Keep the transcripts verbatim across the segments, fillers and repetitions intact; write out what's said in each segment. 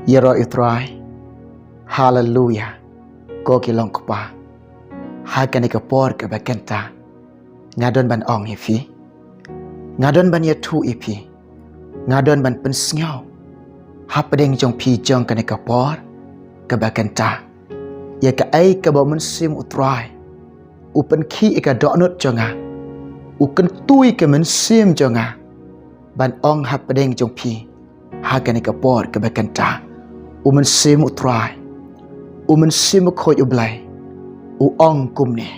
Ïaroh ïa u Trai. Haleluya. Ko ki long kpa, ha kane ka por kaba kynta, nga don ban ong ïa phi, nga don ban ïathuh ïa phi, nga don ban pynsngew hapdeng jong phi jong kane ka por kaba kynta, ïa kaei kaba u Mynsiem u Trai u pynkhih ïa ka dohnud jong nga, u kyntu ïa ka mynsiem jong nga ban ong hapdeng jong phi ha kane ka por kaba kynta. U Mynsiem u Trai, u Mynsiem Bakhuid u Blei, u ong kumne: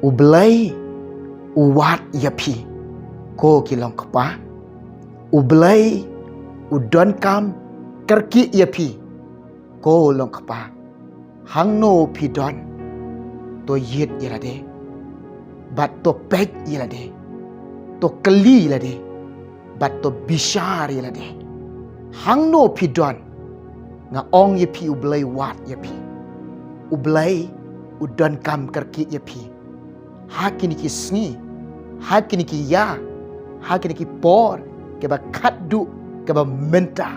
U Blei u wad ïa phi, ko ki long kpa. U Blei u donkam kyrkieh ïa phi, ko long kpa. Hangno phi don, to ïit ïa lade, bad to peit ïa lade, to kylli ïa lade, bad to bishar ïa lade. Hangno phi don, nga ong ïa phi, U Blei u wad ïa phi. U Blei u donkam kyrkieh ïa phi ha kine ki sngi, ha kine ki ïa, ha kine ki por kiba khatduh, kiba mynta.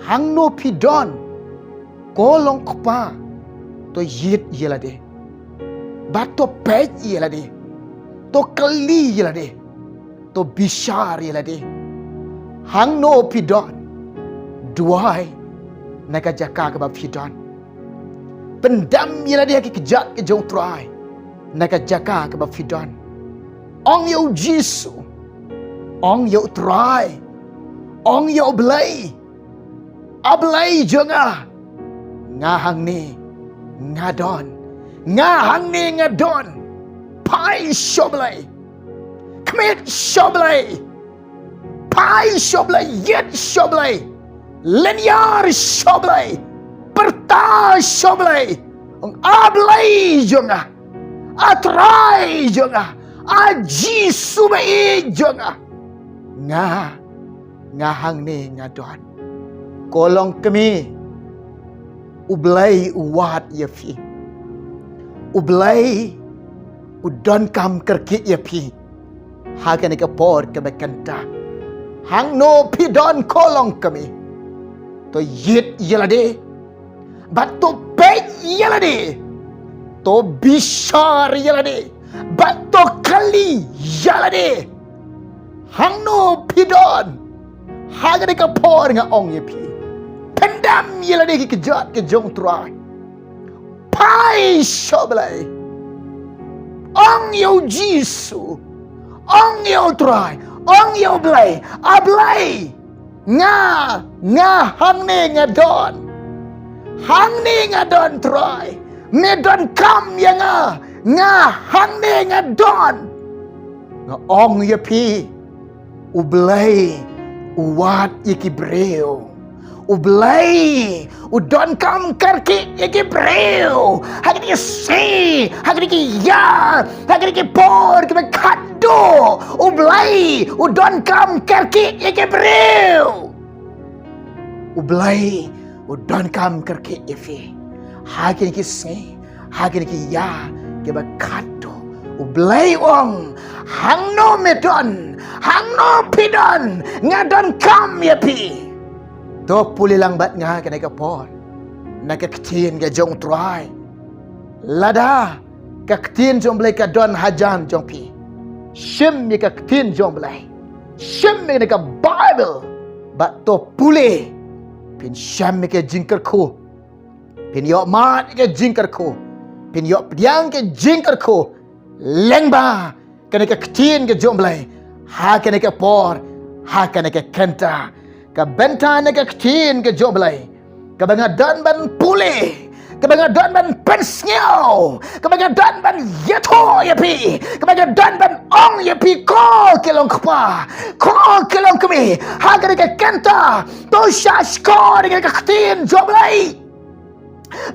Hangno phi don, ko long kpa, to ïit ïa lade, bad to peit ïa lade, to kylli ïa lade, to bishar ïa lade. Hangno phi don, duwai na ka jaka kaba phi don. Pyndem ïa lade ha ki kjat ki jong u Trai na ka jaka kaba phi don. Ong ïa u Jisu, ong ïa u Trai, ong ïa U Blei: A Blei jong nga, nga hangne nga don, nga hangne nga don. Phai sha U Blei, khmih sha U Blei, phai sha U Blei, ïit sha U Blei, lynñiar sha U Blei, pyrta sha U Blei. Ong: A Blei jong nga, A Trai jong nga, A Jisu ba ïeit jong nga, nga, nga hangne nga don. Ko long kmie, U Blei u wad ïa phi. U Blei u donkam kyrkieh ïa phi ha kane ka por kaba kynta. Hangno phi don, ko long kmie, to ïit ïa lade, bad to peit ïa lade, to bishar ïa lade, bad to kylli ïa lade. Hangno phi don, ha kane ka por nga ong ïa phi, pyndem ïa lade ha ki kjat ki jong u Trai. Phai sha U Blei, ong ïa u Jisu, ong ïa u Trai, ong ïa U Blei: A Blei, nga, nga hangne nga don. Hangne nga don, Trai, me donkam ïa nga, nga hangne nga don. Nga ong ïa phi, U Blei u wad ïa ki briew. U Blei u donkam kyrkieh ïa ki briew ha kine ki sngi, ha kine ki ïa, ha kine ki por kiba khatduh. U Blei u donkam kyrkieh ïa ki briew. U Blei u donkam kyrkieh ïa phi ha kine ki sngi, ha kine ki ïa kiba khatduh. U Blei u ong: Hangno me don, hangno phi don, nga donkam ïa phi. To pule lang bad nga kane ka por na ka ktien ka jong u Trai. Lada ka ktien jong u Blei ka don hajan jong phi, shim ïa ka ktien jong u Blei, shim ïa ka Baibl, bad to pule. Phin shem ïa ka jingkyrkhu, phin ïoh mad ïa ka jingkyrkhu, phin ïoh pdiang ïa ka jingkyrkhu lyngba kane ka ktien ka jong u Blei ha kane ka por, ha kane ka kynta. Ka bynta na ka ktien ka jong u Blei kaba nga don ban pule, kaba nga don ban pynsngew, kaba nga don ban ïathuh ïa phi, kaba nga don ban ong ïa phi, ko ki long kpa, ko ki long kmie, ha kane ka kynta, to sha shkor ïa ka ktien jong u Blei.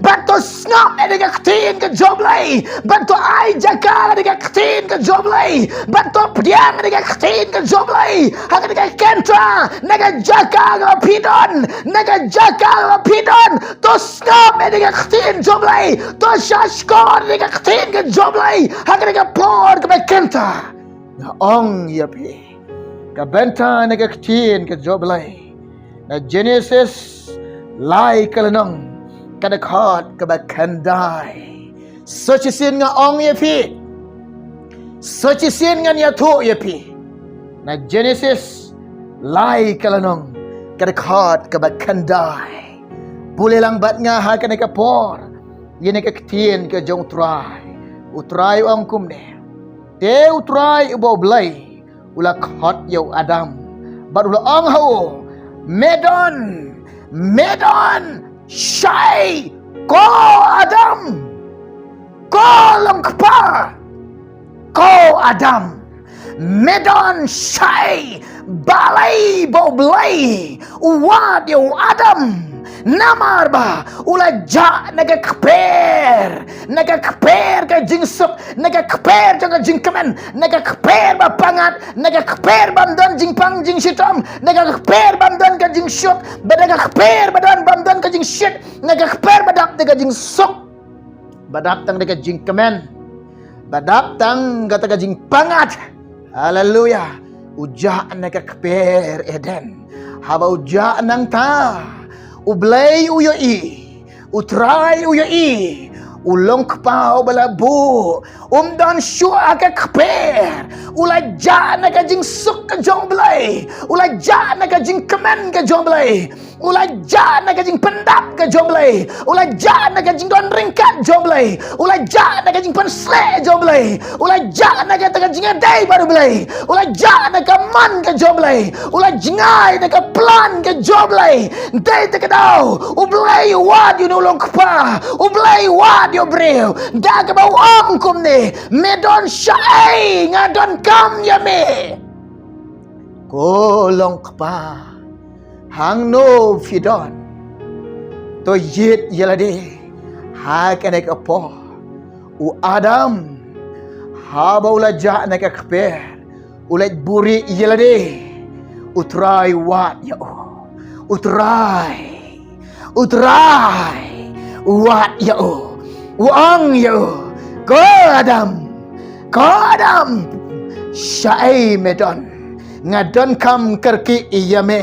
Bad to sngap ïa ka ktien ka jong u Blei, bad to ai jaka ïa ka ktien ka jong u Blei, bad to pdiang ïa ka ktien ka jong u Blei ha kane ka kynta, na ka jaka kaba phi don, na ka jaka kaba phi don. To sngap ïa ka ktien jong u Blei, to sha shkor ïa ka ktien ka jong u Blei ha kane ka por kaba kynta. Nga ong ïa phi, ka bynta na ka ktien ka jong u Blei, na Genesis Lai ka lynnong, ka dkhot kaba khyndai. Sa shisien nga ong ïa phi, sa shisien ngan ïathuh ïa phi. Na Genesis, lai ka lynnong, ka dkhot kaba khyndai. Pule lang bad nga ha kane ka por ïa kane ka ktien ka jong U Trai. U Trai u ong kumne: Te U Trai uba U Blei u la khot ïa u Adam bad u la ong ha u: Me don, me don shaei, ko Adam, ko long kpa, ko Adam, me don shaei? Balei ba U Blei u wad ïa u Adam? Namar ba u la jah na ka kper, na ka kper ka jingsuk, na ka kper jong ka jingkmen, na ka kper ba pyngngad, na ka kper bym don jingpang jingshitom, na ka kper bym don ka jingsuk, bad na ka kper ba don bym don ka jingshit, na ka kper ba dap da ka jingsuk, ba dap tang da ka jingkmen, ba dap tang kata ka jingpyngngad. Haleluya. U jah na ka kper Eden. Haba u jah nangta, U Blei u ïohi, U Trai u ïohi, u long kpa uba la buh, um don shuh ha ka kper. U la jah na ka jingsuk ka jong U Blei, u la jah na ka jingkmen ka jong U Blei, u la jah na ka jingpyndap ka jong U Blei, u la jah na ka jingdon ryngkat jong U Blei, u la jah na ka jingpynsleh jong U Blei, u la jah na kata ka jingïadei bad U Blei, u la jah na ka mon ka jong U Blei, u la jngai na ka plan ka jong U Blei. Dei te ka daw U Blei u wad ïa une u long kpa, U Blei u wad ïa u briew, da kaba u ong kumne: Me don shaei, nga donkam ïa me, ko long kpa. Hangno phi don? To ïit ïa lade ha kane ka por. U Adam, haba u la jah na ka kper, u leit buhrieh ïa lade, U Trai u wad ïa u. U Trai, U Trai u wad ïa u, u ong ïa u: Ko Adam, ko Adam, shaei me don? Nga donkam kyrkieh ïa me,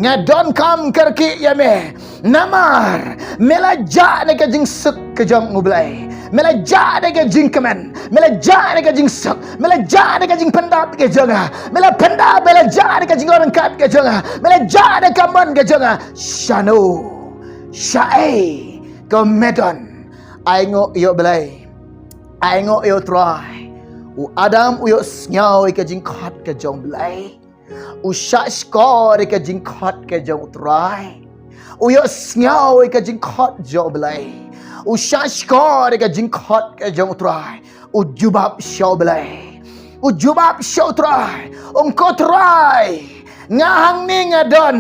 nga donkam kyrkieh ïa me. Namar me la jah na ka jingsuk ka jong U Blei, me la jah na ka jingkmen, me la jah na ka jingsuk, me la jah na ka jingpyndap ka jong nga, me la pyndap, me la jah na ka jingryngkat ka jong nga, me la jah na ka mon ka jong nga. Shano, shaei, ko me don? Ainguh ïa U Blei, ainguh ïa U Trai. U Adam u ïohsngew ïa ka jingkhot ka jong U Blei, u shahshkor ïa ka jingkhot ka jong U Trai, u ïohsngew ïa ka jingkhot jong U Blei, u shahshkor ïa ka jingkhot ka jong U Trai. U jubab sha U Blei, u jubab sha U Trai, ong: Ko Trai, nga hangne nga don,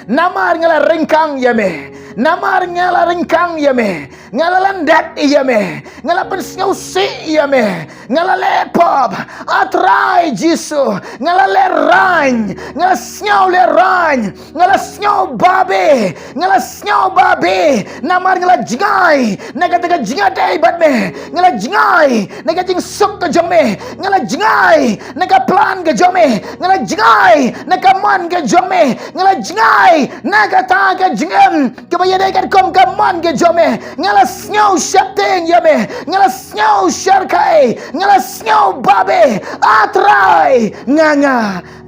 namar nga la ryngkang ïa me, namar nga la ryngkang ïa me, nga la lyndet ïa me, nga la pynsngewsih ïa me, nga la leh pop. A Trai Jisu, nga la lehraiñ, nga la sngew lehraiñ, nga la sngew babe, nga la sngew babe, namar nga la jngai na kata ka jingïadei bad me, nga la jngai na ka jingsuk ka jong me, nga la jngai na ka plan ka jong me, nga la jngai na ka mon ka jong me, nga la jngai na kata ka jingim kaba ïadei katkum ka mon ka jong me, nga la sngew sheptieng ïa me, nga la sngew sharkhie, nga la sngew babe. A Trai, nga, nga,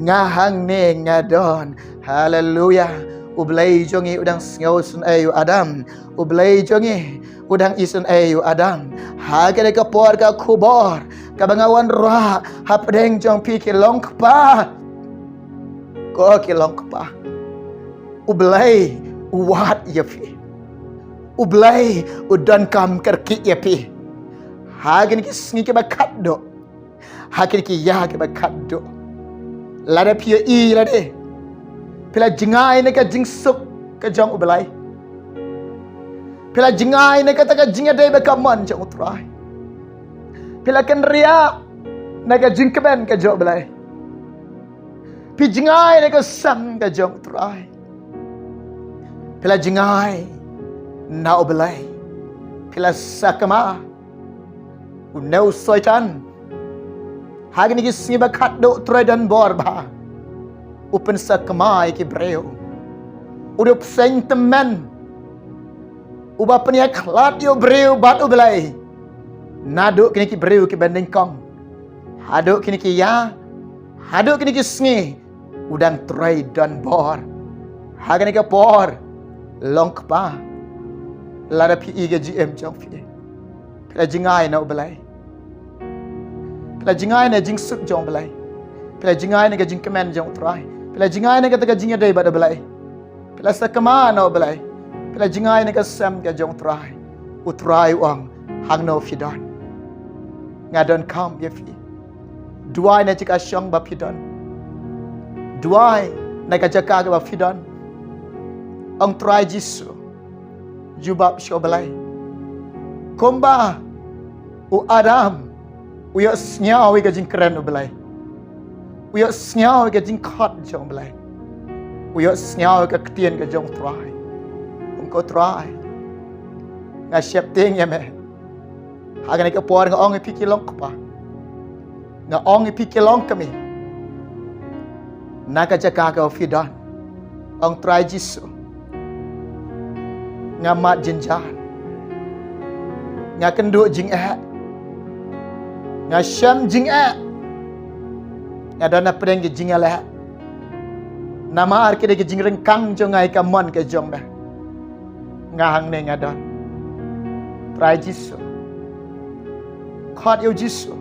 nga hangne nga don. Haleluya. U Blei jong ngi u dang sngew isynei ïa u Adam. U Blei jong ngi u dang isynei ïa u Adam. Ha kane ka por ka khubor kaba nga wanrah hapdeng jong phi ki long kpa, ko ki long kpa, U Blei u wad ïa phi. U Blei u donkam kyrkieh ïa phi. Ha kine ki sngi kiba khatduh, ha kine ki ïa kiba khatduh, lada phi ïohi lade phi la jngai na ka jingsuk ka jong U Blei, phi la jngai na kata ka jingïadei bad ka mon jong U Trai, phi la kynriah na ka jingkmen ka jong U Blei, phi jngai na ka sem ka jong U Trai, phi la jngai na U Blei, phi la sakma, une u Soitan ha kine ki sngi ba khatduh u trei don bor ba u pynsakma ïa ki briew. u dei u bseiñ tymmen uba pynïakhlad ïa u briew bad U Blei. Naduh kine ki briew kiba nyngkong haduh kine ki ïa, haduh kine ki sngi, u dang trei don bor. Ha kane ka por, long kpa, lada phi i ka jingim jong phi, phi la jngai na U Blei? Phi la jngai na jingsuk jong U Blei? Phi la jngai na ka jingkmen jong U Trai? Phi la jngai na kata ka jingïadei bad U Blei? Phi la sakma na U Blei? Phi la jngai na ka sem ka jong U Trai? U Trai u ong, hangno phi don, nga donkam ïa phi. Duwai na ka jaka shong ba phi don. Duwai na ka jaka kaba phi don. Ong Trai Jisu, jubab sha U Blei. Kumba u Adam u ïohsngew ïa ka jingkren U Blei, u ïohsngew ïa ka jingkhot jong U Blei, u ïohsngew ïa ka ktien ka jong U Trai. Ong ko, Trai, nga sheptieng ïa me. Ha kane ka por nga ong ïa phi ki long kpa, nga ong ïa phi ki long kmie, na ka jaka kaba phi don, ong Trai Jisu, nga mad jynjar, nga kynduh jingeh, nga shem jingeh, nga don hapdeng ki jingïaleh. Namar ki dei ki jingryngkang jong nga ïa ka mon ka jong me. Nga hangne nga don. Trai Jisu, khot ïa U Jisu,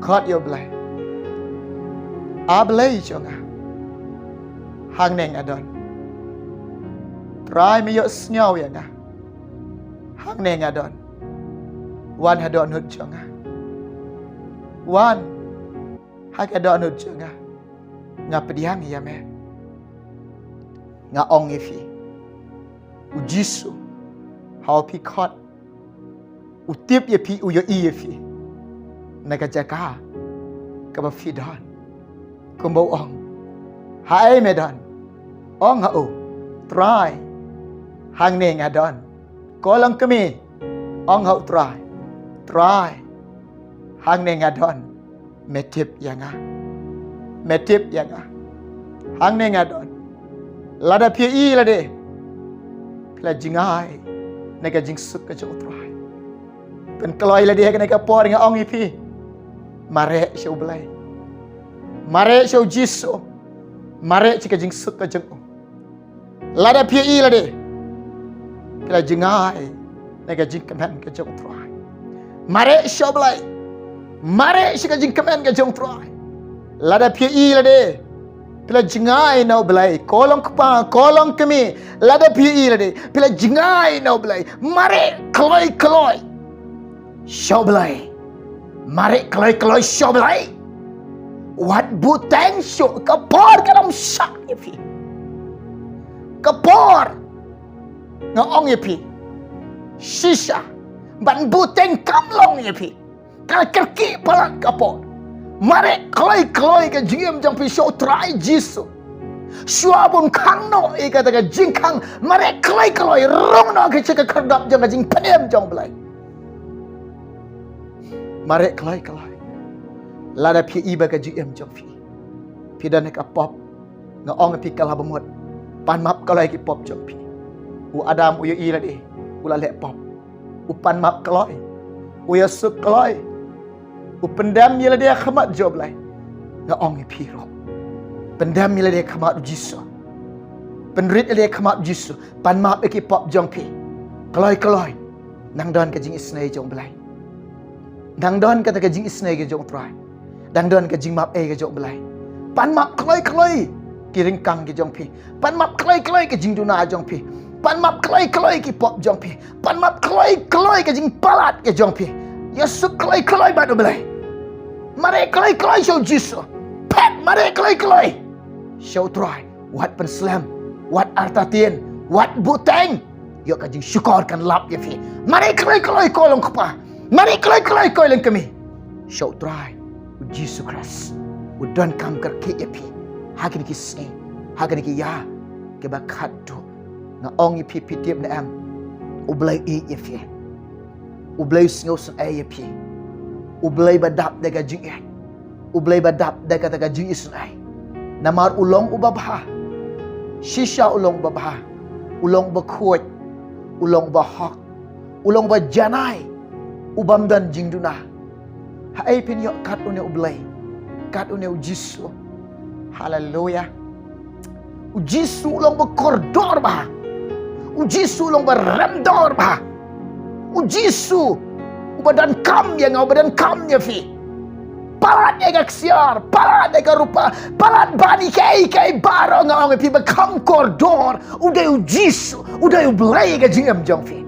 khot ïa U Blei. A Blei jong nga, hangne nga don. Trai, me ïohsngew ïa nga. Hangne nga don. Wan ha dohnud jong nga. Wan ha ka dohnud jong nga. Nga pdiang ïa me. Nga ong ïa phi, U Jisu, haba phi khot, u tip ïa phi, u ïohi ïa phi na ka jaka kaba phi don. Kumba u ong, haei me don? Ong ha u, Trai, hangne nga don. Ko long kmie? Ong ha u, Trai, Trai, hangne nga don. Me tip ïa nga. Me tip ïa nga. Hangne nga don. Lada phi ïohi lade, phi la jngai na ka jingsuk ka jong U Trai. Pynkloi lade ha kane ka por, nga ong ïa phi, mareh sha U Blei. Mareh sha U Jisu. Mareh sha ka jingsuk ka jong u. Lada phi ïohi lade, phi la jngai na ka jingkmen ka jong U Trai. Mareh sha U Blei. Mareh sha ka jingkmen ka jong U Trai. Lada phi ïohi lade, phi la jngai na U Blei. Ko long kpa, ko long kmie, lada phi ïohi lade, phi la jngai na U Blei. Mareh kloi kloi sha U Blei. Mareh kloi kloi sha U Blei. Wat buteng shuh, ka por kam shah ïa phi. Ka por, nga ong ïa phi, shisha ban buteng kam long ïa phi. Ka la kyrkieh palat ka por. Mareh kloi kloi ka jingim jong phi sha U Trai Jisu. Shuwa ban khang noh ïa kata ka jingkhang, mareh kloi kloi, rung noh ka sha ka khyrdop jong ka jingpynim jong U Blei. Mareh kloi kloi. Lada phi ïohi ba ka jingim jong phi, phi don ha ka pop, nga ong ïa phi, ka la bamut. Pan map kloi ki pop jong phi. U Adam u ïohi lade, u la leh pop. U pan map kloi. U ïasuk kloi. U pyndem ïa lade ha khmat jong U Blei. Nga ong ïa phi ruh, pyndem ïa lade ha khmat U Jisu. Pynrit ïa lade ha khmat U Jisu. Pan map ïa ki pop jong phi. Kloi kloi, nang don ka jingisynei jong U Blei. Dang don kata ka jingisynei ka jong U Trai. Dang don ka jingmap ei ka jong U Blei. Pan map kloi kloi ki ryngkang ka jong phi. Pan map kloi kloi ka jingduna jong phi. Pan map kloi kloi ki pop jong phi. Pan map kloi kloi ka jingpalat ka jong phi. Ïasuk kloi kloi bad U Blei. Mareh kloi kloi sha U Jisu. Phet mareh kloi kloi sha U Trai. Wat pynslem, wat artatien, wat buteng. Ïoh ka jingshukor kan lap ïa phi. Mareh kloi kloi ko long kpa. Mareh kloi kloi ko long kmie sha U Trai U Jisu Khrist. U donkam kyrkieh ïa phi ha kine ki sngi, ha kine ki ïa kiba khatduh. Nga ong ïa phi, phi tip ne em, U Blei u ïeit ïa phi. U Blei u sngewsynei ïa phi. U Blei ba dap da ka jingïeit. U Blei ba dap da kata ka jingisynei. Namar u long uba bha. Shisha u long ba bha, u long ba khuid, u long ba hok, u long ba janai, u bym don jingduna. Haei phin ïoh kat une u Blei, kat une u Jisu. Haleluya. U Jisu u long ba kordor bha. U Jisu u long ba remdor bha. U Jisu uba donkam ïa nga, uba donkam ïa phi. Palat ïa ka ksiar, palat ïa ka rupa, palat bad ïa kaei kaei baroh, nga ong ïa phi, ba kham kordor u dei u Jisu, u dei u Blei ïa ka jingim jong phi.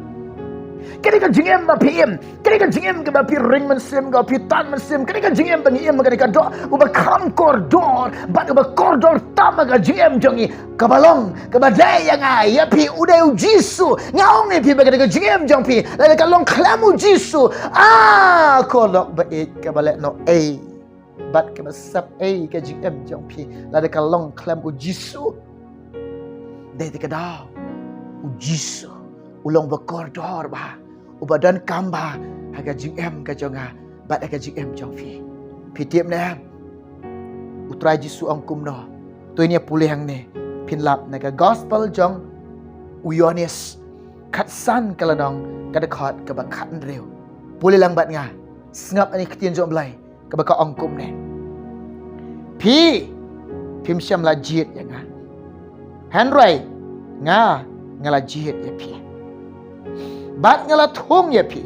Ka dei ka jingim ba phi im, ka dei ka jingim kaba phi ring mynsiem, kaba phi tan mynsiem, ka dei ka jingim ba ngi im, ka dei ka doh uba kham kordor bad uba kordor tam ha ka jingim jong ngi. Kaba long, kaba dei ïa nga ïa phi u dei u Jisu. Nga ong ïa phi ba ka dei ka jingim jong phi lada ka long khlem u Jisu, ah, ko lok ba ïeit, kaba leh noh ei bad kaba sep ei ka jingim jong phi lada ka long khlem u Jisu. Dei te ka daw u Jisu u long ba kordor bha, uba donkam bha ha ka jingim ka jong nga bad ha ka jingim jong phi. Phi tip ne em? U Trai Jisu ong kumno? To ngin ïa pule hangne, phin lap na ka gospel jong u Ïoannis, khatsan ka lynnong, ka dkhot kaba khathynriew. Pule lang bad nga, sngap ïa kane ka ktien jong u Blei kaba ka ong kumne: Phi phim shym la jied ïa nga, hynrei nga, nga la jied ïa phi bad nga la thung ïa phi,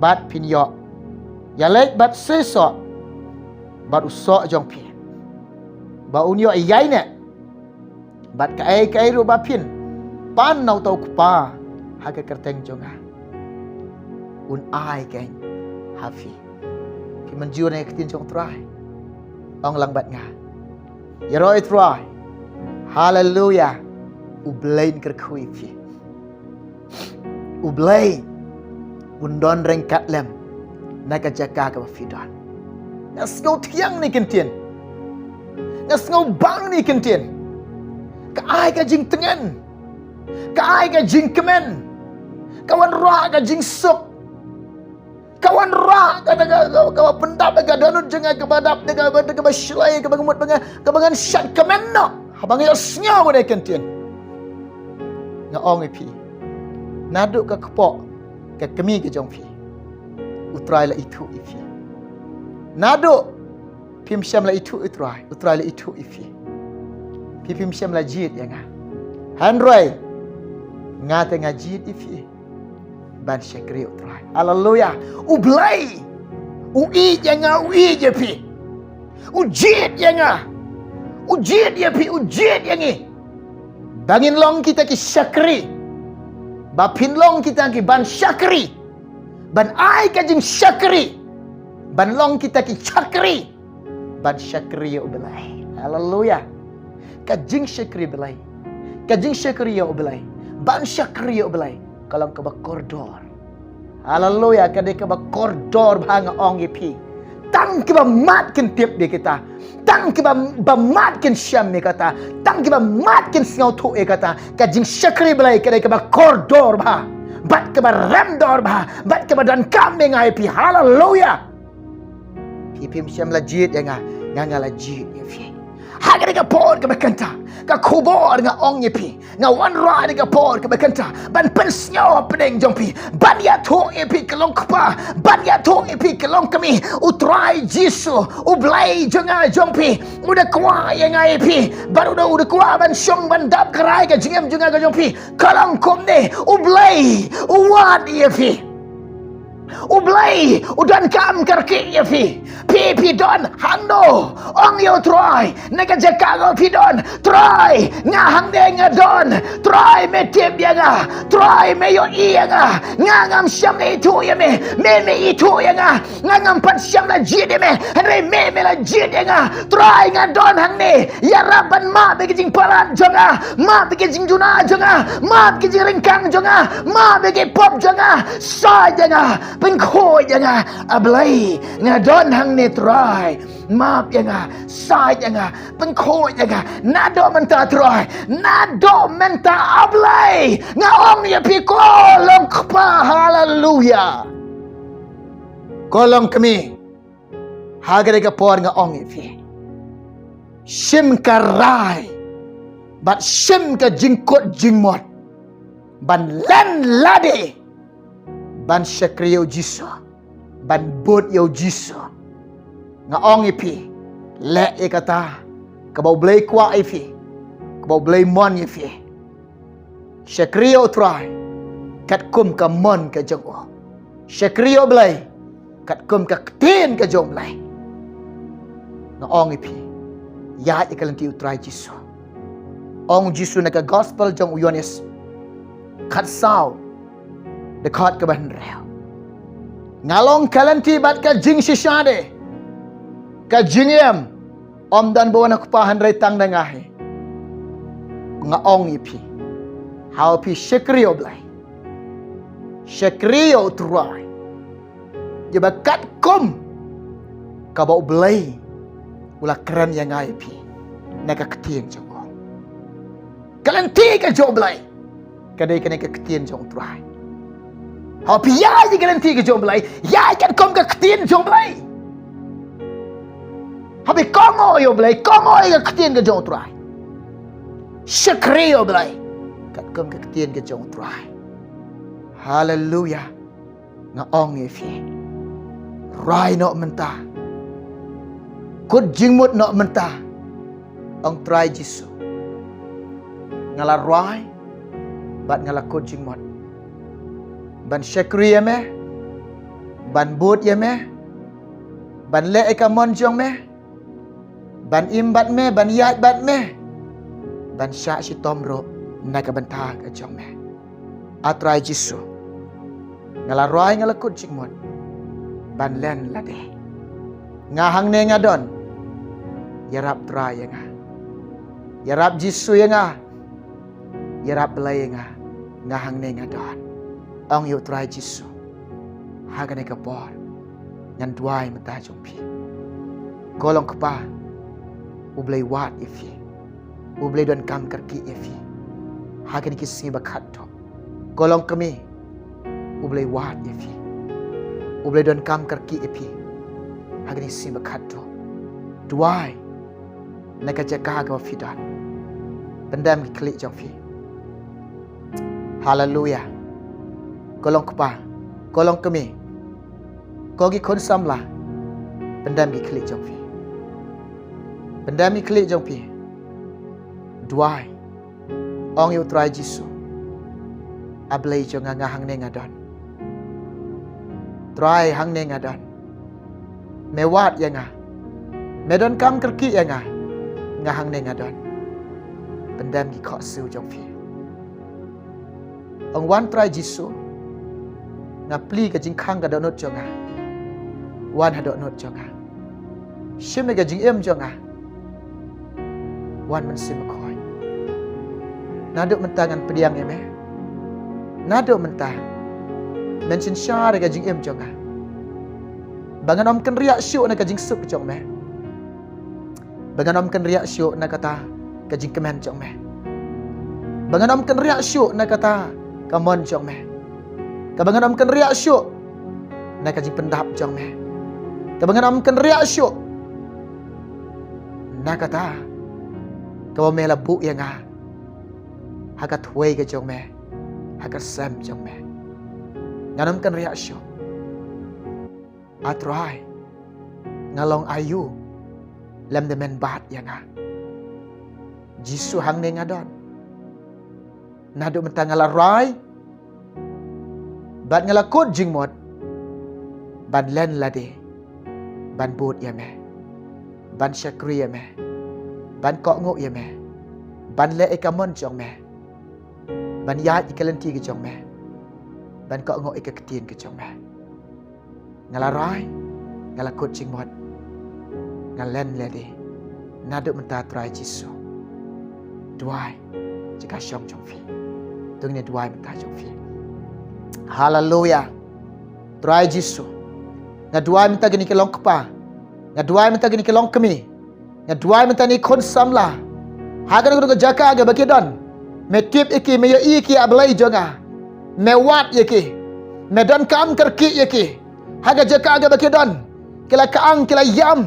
bad phin ïoh ïaleit bad seisoh bad u soh jong phi, ba un ïoh ïaineh, bad kaei kaei ruh ba phin pan na uta u Kpa ha ka kyrteng jong nga, un ai keiñ ha phi. Phi mynjur ïa ka ktien jong u Trai? Ong lang bad nga: Ïaroh ïa u Trai. Haleluya. U Blei un kyrkhu ïa phi. U Blei un don ryngkat lem na ka jaka kaba phi don. Nga sngewthiang ïa kane ka ktien. Nga sngewbang ïa kane ka ktien. Ka ai ka jingtngen, ka ai ka jingkmen, ka wanrah ka jingsuk, ka wanrah ka, ka, ka, ka, kaba pyndap ka dohnud jong nga, kaba dap da kaba, da kaba shlei, kaba nga mut ba nga, kaba ngan shad kmen noh haba nga ïohsngew ïa kane ka ktien. Nga ong ïa phi, naduh ka kpoh ka kmie ka jong phi, u Trai la ithuh ïa phi. Naduh phim shym la ithuh ïa u Trai, u Trai la ithuh ïa phi. Phi phim shym la jied ïa nga, hynrei nga te nga jied ïa phi ban shakri ïa u Trai. Haleluya. U Blei u ïeit ïa nga, u ïeit ïa phi. U jied ïa nga, u jied ïa phi, u jied ïa ngi, ba ngin long kita ki shakri, ba phin long kita ki ban shakri, ban ai ka jingshakri, ban long kita ki shakri ban shakri ïa u Blei. Haleluya. Ka jingshakri Blei, ka jingshakri ïa u Blei, ban shakri ïa u Blei, ka long kaba kordor. Haleluya. Ka dei kaba kordor bha, nga ong ïa phi. Tang kiba mad kin tip ïa kata, tang kiba, ba mad kin shem ïa kata, tang kiba mad kin sngewthuh ïa kata. Ka jingshakri Blei ka dei kaba kordor bha, bad kaba remdor bha, bad kaba donkam ïa nga ïa phi. Haleluya. Phi phim shym la jied ïa nga, nga, nga la jied ïa phi. Ha kane ka por kaba kynta, ka khubor nga ong ïa phi, nga wanrah ha kane ka por kaba kynta ban pynsngew hapdeng jong phi, ban ïathuh ïa phi ka long kpa, ban ïathuh ïa phi ka long kmie. U Trai Jisu, u Blei jong nga jong phi, u da kwah ïa nga ïa phi, bad u da, u da kwah ban shong ban dap kyrhai ka jingim jong nga ka jong phi. Ka long kumne, u Blei u wad ïa phi. U Blei u donkam kyrkieh ïa phi. Phi, phi don hangno? Ong ïa u Trai na ka jaka kaba phi don: Trai, nga hangne nga don. Trai, me tip ïa nga. Trai, me ïohi ïa nga. Nga ngam shym la ithuh ïa me. Me, me ithuh ïa nga. Nga ngam pat shym la jied ïa me, hynrei me, me la jied ïa nga. Trai, nga don hangne. Ïarap ban map ïa ka jingpalat jong nga, map ïa ka jingduna jong nga, map ïa ka jingryngkang jong nga, map ïa ki pop jong nga. Said ïa nga, pynkhuid ïa nga. A Blei, nga don hangne Trai. Map ïa nga, said ïa nga, pynkhuid ïa nga. Naduh mynta Trai, naduh mynta A Blei, nga ong ïa phi, ko long kpa. Haleluya. Ko long kmie, ha kane ka por nga ong ïa phi, shim ka rai Bad shim ka jingkut jingmut ban len lade ban shakri ïa u Jisu, ban bud ïa u Jisu. Nga ong ïa phi, leh ïa kata kaba U Blei kwah ïa phi, kaba U Blei mon ïa phi. Shakri ïa U Trai katkum ka mon ka jong u. Shakri ïa U Blei katkum ka ktien ka jong U Blei. Nga ong ïa phi, ïaid ïa ka lynti U Trai Jisu. Ong Jisu na ka gospel jong u Ïoannis khatsaw, dkhot kaba hynriew: Nga long ka lynti bad ka jingshisha de, ka jingim, ym don ba wan ha U Kpa hynrei tang da nga hi. Nga ong ïa phi, haba phi shakri ïa U Blei, shakri ïa U Trai, ïa ba katkum kaba U Blei u la kren ïa nga ïa phi na ka ktien jong u. Ka lynti ka jong U Blei ka dei kane ka ktien jong U Trai. Haba phi ïaid ïa ka lynti ka jong U Blei, ïaid katkum ka ktien jong U Blei. Haba phi kohnguh ïa U Blei, kohnguh ïa ka ktien ka jong U Trai. Shakri ïa U Blei katkum ka ktien ka jong U Trai. Haleluya. Nga ong ïa phi, rwai noh mynta, kut jingmut noh mynta. Ong Trai Jisu, nga la rwai bad nga la kut jingmut ban shakri ïa me, ban bud ïa me, ban leh ïa ka mon jong me, ban im bad me, ban ïaid bad me, ban shah shitom ruh na ka bynta ka jong me. A Trai Jisu, nga la rwai, nga la kut jingmut ban len lade. Nga hangne nga don. Ïarap Trai ïa nga. Ïarap Jisu ïa nga. Ïarap Blei ïa nga. Nga hangne nga don. Ong ïa U Trai Jisu ha kane ka por. Ngan duwai mynta jong phi. Ko long kpa, U Blei wad ïa phi. U Blei donkam kyrkieh ïa phi ha kine ki sngi ba khatduh. Ko long kmie, U Blei wad ïa phi. U Blei donkam kyrkieh ïa phi ha kine ki sngi ba khatduh. Duwai na ka jaka kaba phi don. Pyndem ki khlieh jong phi. Haleluya. Ko long kpa, ko long kmie, ko ki khun samla, pyndem ki khlieh jong phi. Pyndem ki khlieh jong phi. Duwai. Ong ïa U Trai Jisu, A Blei jong nga, nga hangne nga don. Trai, hangne nga don. Me wad ïa nga. Me donkam kyrkieh ïa nga. Nga hangne nga don. Pyndem ki khohsiew jong phi. Ong, wan Trai Jisu, nga plie ka jingkhang ka dohnud jong nga. Wan ha dohnud jong nga. Shim ïa ka jingim jong nga. Wan Mynsiem Bakhuid. Naduh mynta ngan pdiang ïa me. Naduh mynta men synshar ïa ka jingim jong nga. Ba ngan ym kynriah shuh na ka jingsuk jong me. Ba ngan ym kynriah shuh na kata ka jingkmen jong me. Ba ngan ym kynriah shuh na kata ka mon jong me. Kaba ngan ym kynriah shuh na ka jingpyndap jong me. Kaba ngan ym kynriah shuh na kata kaba me la buh ïa nga ha ka thwei ka jong me, ha ka sem jong me. Ngan ym kynriah shuh. A Trai, nga long aïu lymda men bat ïa nga? Jisu, hangne nga don. Naduh mynta nga la rai bad nga la kut jingmut ban len lade ban bud ïa me, ban shakri ïa me, ban kohnguh ïa me, ban leh ïa ka mon jong me, ban ïaid ïa ka lynti ka jong me, ban kohnguh ïa ka ktien ka jong me. Nga la rai, nga la kut jingmut, nga len lade. Naduh mynta Trai Jisu, duwai ïa ka shong jong phi. To ngin duwai mynta jong phi. Haleluya. Trai Jisu, nga duwai mynta kine ki long kpa, nga duwai mynta kine ki long kmie, nga duwai mynta kine ki khun samla. Ha kane ka jaka kaba ki don, me tip ïa ki, me ïohi ïa ki, A Blei jong nga. Me wad ïa ki, me donkam kyrkieh ïa ki. Ha ka jaka kaba ki don, ki la kyang, ki la ïam,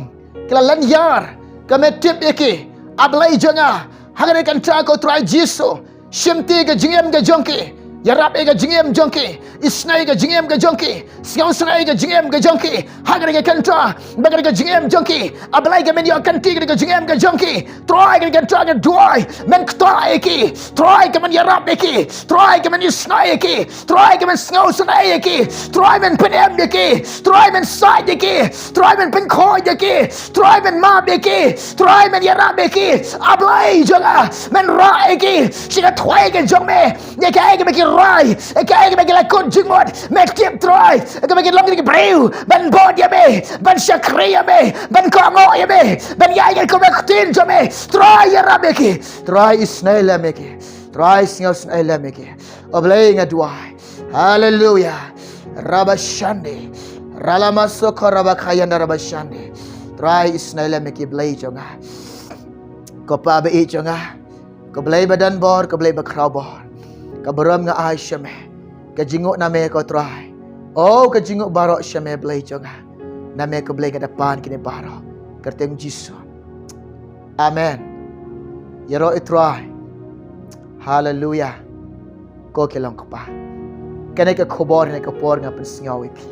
ki la lynñiar. Ka me tip ïa ki, A Blei jong nga. Ha kane ka kynta ko Trai Jisu, shimti ka jingim ka jong ki, ïarap ïa ka jingim jong ki, isnei ka jingim ka jong ki, sngewsynei ka jingim ka jong ki. Ha kane ka kynta, ba kane ka jingim jong ki, A Blei, ka men ïoh kynti kane ka jingim ka jong ki. Trai, kane ka kynta nga duwai, men kta ïa ki. Trai, ka men ïarap ïa ki. Trai, ka men isnei ïa ki. Trai, ka men sngewsynei ïa ki. Trai, men pynim ïa ki. Trai, men sait ïa ki. Trai, men pynkhuid ïa ki. Trai, men map ïa ki. Trai, men ïarap ïa ki. A Blei jong nga, men rah ïa ki sha ka thwei ka jong me. Ïa kaei kaba ki rai, ïa kaei kaba ki la kut jingmut, me tip Trai, ïa kaba ki long ki briew ban bud ïa me, ban shakri ïa me, ban kohnguh ïa me, ban ïaid ïa ka ktien jong me. Trai, ïarap ïa ki. Trai, isnei lem ïa ki. Trai, sngewsynei lem ïa ki. A Blei, nga duwai. Haleluya. Rabashande. Ralamasoko rabakayanda rabashande. Trai, isnei lem ïa ki, Blei jong nga. Ko Pa baieit jong nga, ko Blei badonbor, ko Blei bakhraw bor, ka burom nga ai sha me. Ka jingnguh na me ko Trai. O, ka jingnguh baroh sha me, Blei jong nga. Na me ko Blei nga da pan kine baroh. Kyrteng Jisu. Amen. Ïaroh ïa u Trai. Haleluya. Ko ki long kpa. Kane ka khubor, kane ka por nga pynsngew ïa phi.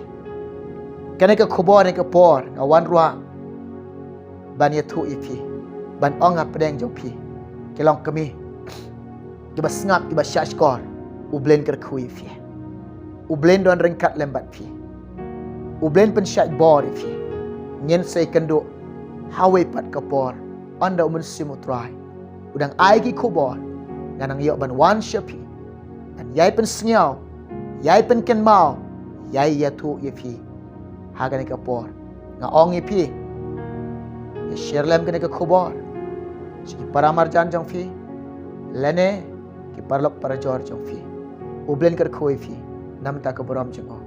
Kane ka khubor, kane ka por nga wan ruh ban ïathuh ïa phi, ban ong ha pdeng jong phi. Ki long kmie kiba sngap, kiba shahshkor. U Blei un kyrkhu ïa phi. U Blei un don ryngkat lem bad phi. U Blei un pynshait bor ïa phi. Ngin sa ïakynduh ha kawei pat ka por, ynda u Mynsiem u Trai u dang ai ki khubor. Nga nang ïoh ban wan sha phi, ban ïai pynsngew, ïai pynkynmaw, ïai ïathuh ïa phi. Ha kane ka por nga ong ïa phi, ïa share lem kane ka khubor sha ki para marjan jong phi lane ki paralok parajor jong phi. U Blei un kyrkhu ïa phi na bynta ka burom jong u.